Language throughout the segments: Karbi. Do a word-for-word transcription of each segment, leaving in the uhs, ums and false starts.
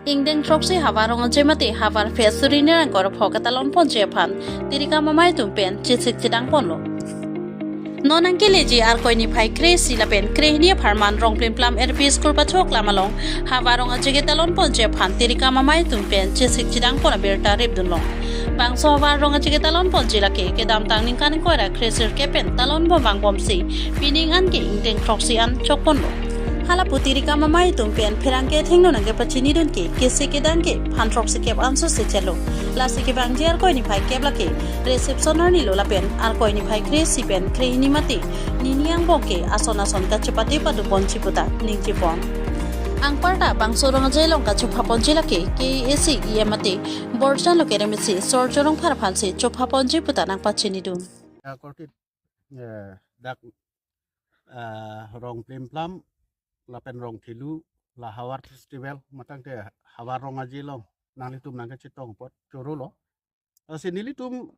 Ingdeng throksi Havar Rong Aje mate Havar Phesuri Nerangkor pho ketalon ponji aphan tirikam amei atum pen chesik chedang ponlo. Non nangkeleji Arkoi niphai kre-isi lapen krehini apharman Rongplimplam L P School pachoklam along Havar Rong Aje ketalon ponji aphan tirikam amei atum pen chesik chedang pon abirta ripdunlong. Bangso Havar Rong Aje ketalon ponji lake kedamtang ningkan ingkoi ra kre-sirkep pen talon bom vangbomsi pining an ke ingdeng throksi an chok ponlo. Hala pu tirikam amei atum pen pherangke athengno nangkepachinidun ke kesik kedang ke phan throksikep anso si chelo. Lasi kevangji Arkoi niphai kep lake reception arni lo lapen Arkoi niphai kre-isi pen krehini mate nini angbong ke ason ason kachepate padu ponji puta ningje pon. Anparta bangso Rong Aje along kachopha ponji lake K A A C E M mate Borjan Lokere mesi Sorjo Rongphar aphansi chopha ponji puta nangpachinidun. Ya, korte, eh, dak, eh, Rongplimplam lapen Rongthelu la Havar Festival matangte Havar Rong Aje along nanglitum nangkachetong apot chorolo. Lasi nelitum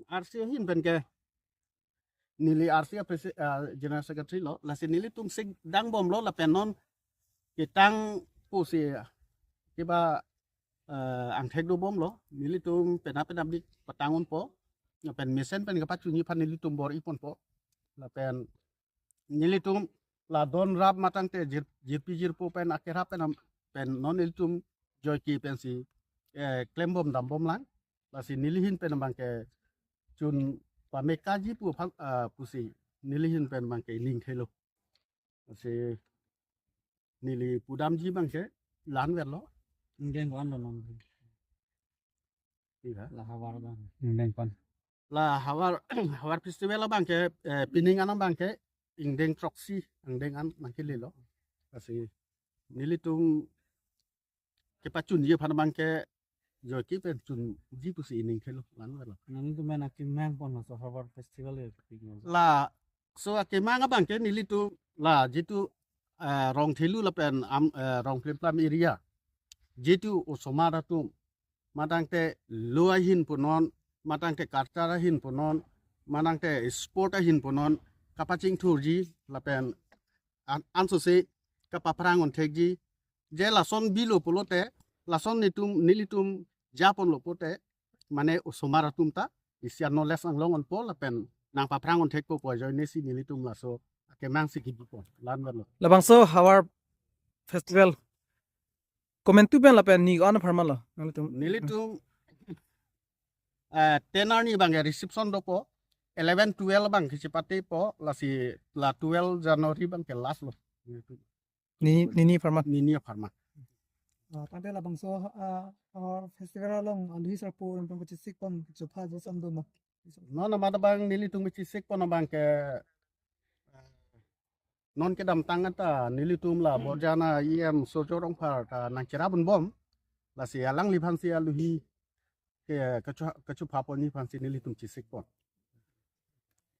R C ahin pen ke, neli R C a presi-, ah, General Secretary lo, lasi nelitum sik dang bomlo lapen non ketang pusi kiba, eh, angthek do bomlo, nelitum penap penapdik patang unpo, lapen mesen pen kepachunji aphan nelitum bor-i ponpo, lapen nelitum la don rap matangte jir-, jirpi jirpo pen akerap pen am-, pen non nelitum joike pensi, eh, klembom dambomlang. Lasi nelihin pen abangke chun pamekaji pu aphan, ah, pusi nelihin pen abangke ning khelo. Lasi neli pudamji abangke la-an verlo. Ingdeng ko-an lo non? Iya. La Havar abang. Ingdeng ko-an? La Havar, Havar Festival abangke, eh, pining an abangke ingdeng throksi, ingdeng an nangkelelo. Lasi nelitum kepachunji aphan abangke joike pen chunji pusi ning khelo, la-an verlo. Nangtum pen akemang pon laso Havar Festival ya, pining an. Laso akemang abangke nelitum la jitu, eh, Rongthelu lapen am, eh, Rongplimplam area jitu osomar atum matangte lo ahin punon, matangte culture ahin punon, matangte sport ahin punon, kapachingthurji lapen an-, ansose kapaphrang onthekji. Je lason bilo pulote, lason netum, nelitum japonlo pote, mane osomar atum ta isi anole sanglong onpo lapen nangpaphrang onthekpo pu ajoinesi nelitum laso akemangsi kibipon, la-an verlo. Labangso Havar Festival komantu pen lapen ni ko-an apharman lo nanglitum? Nelitum, eh, ten arni abangke reception dopo, eleven twelve abangke chepatepo, lasi la twelve January abangke last lo. Nini, nini apharman? Nini apharman. Ah, tangte labangso, ah, Havar Festival along aluhi sarpo pen kachesik pon chopha jisam do ma? Non amat abang nelitum kachesik pon abangke, eh, non kedamtang ta nelitum la Borjan a E M Sorjo Rongphar ta nangcherap unbom, lasi alangliphansi aluhi ke kacho-, kachopha ponji aphansi nelitum chesik pon.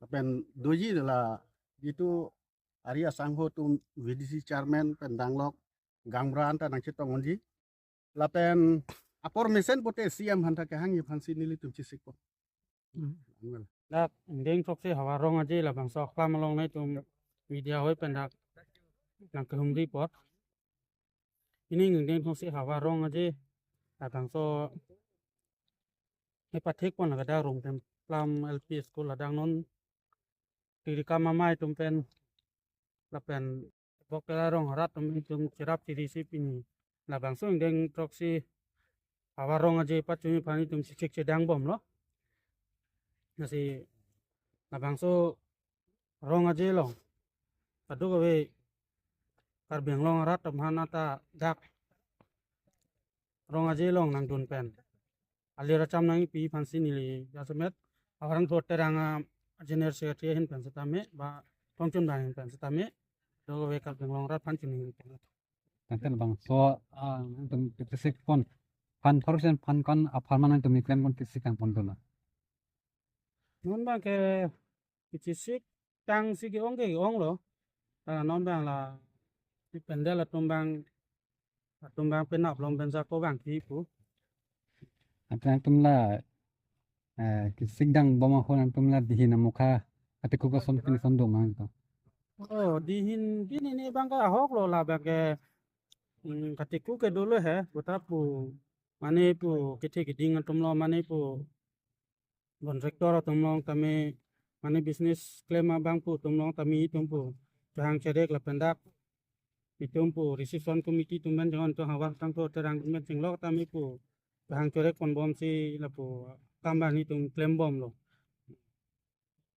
Lapen doji la jitu ari asangho atum V D C chairman pen danglok gaonbura anta nangchetong unji. Lapen apor mesen pote C M aphanta kehangji aphansi nelitum chesik pon. Hmm. Dak ingdeng throksi Havar Rong Aje labangso aklam along nangtum media hoi pen dak nangkehumri apot. Pini ingdeng throksi Havar Rong Aje labangso kepathek pon lake dak Rongplimplam L P School ladak non tirikam amei atum pen lapen bok kela rong arat atum, itum cherap chirisi pini labangso ingdeng throksi Havar Rong Aje pachunji aphan itum chesik chedang bomlo. Lasi labangso Rong Aje along kadokave Karbi Anglong arat atum aphan anta dak Rong Aje along nangdun pen alir acham nangpi aphansi neli jasemet Aharang Thot Terang a General Secretary ahin pen setame ba Tongchun Bang ahin pen setame kadokave Karbi Anglong arat aphan chini pen. Tangte labangso, ah, nangtum kachesik pon aphan, thorsen aphan ko-an apharman nangtum keklem pon kachesik tang pon dola? Non abangke kachesik tangsi ke-ong ke-onglo. Ta non abang la si pandal atum abang, atum abang penap long pen sako abang kipu. Ante nangtum la, eh, kachesik dang bom ahut nangtum la dihin amokha ate kuka son pini son do ma to? Oh, dihin pini ni abangke ahok lo, la abangke Hmm, katiku ke dolo he, puta pu, mane pu kethe keding atum lo, mane pu contractor atum lo tame, mane business klem abang pu atum lo tame itum pu chehang cherek lapen dak itum pu reception committee atum pen jangan to havar tang to terang atum pen chenglok tame pu chehang cherek ponbom si lapu kam bang itum klembom lo.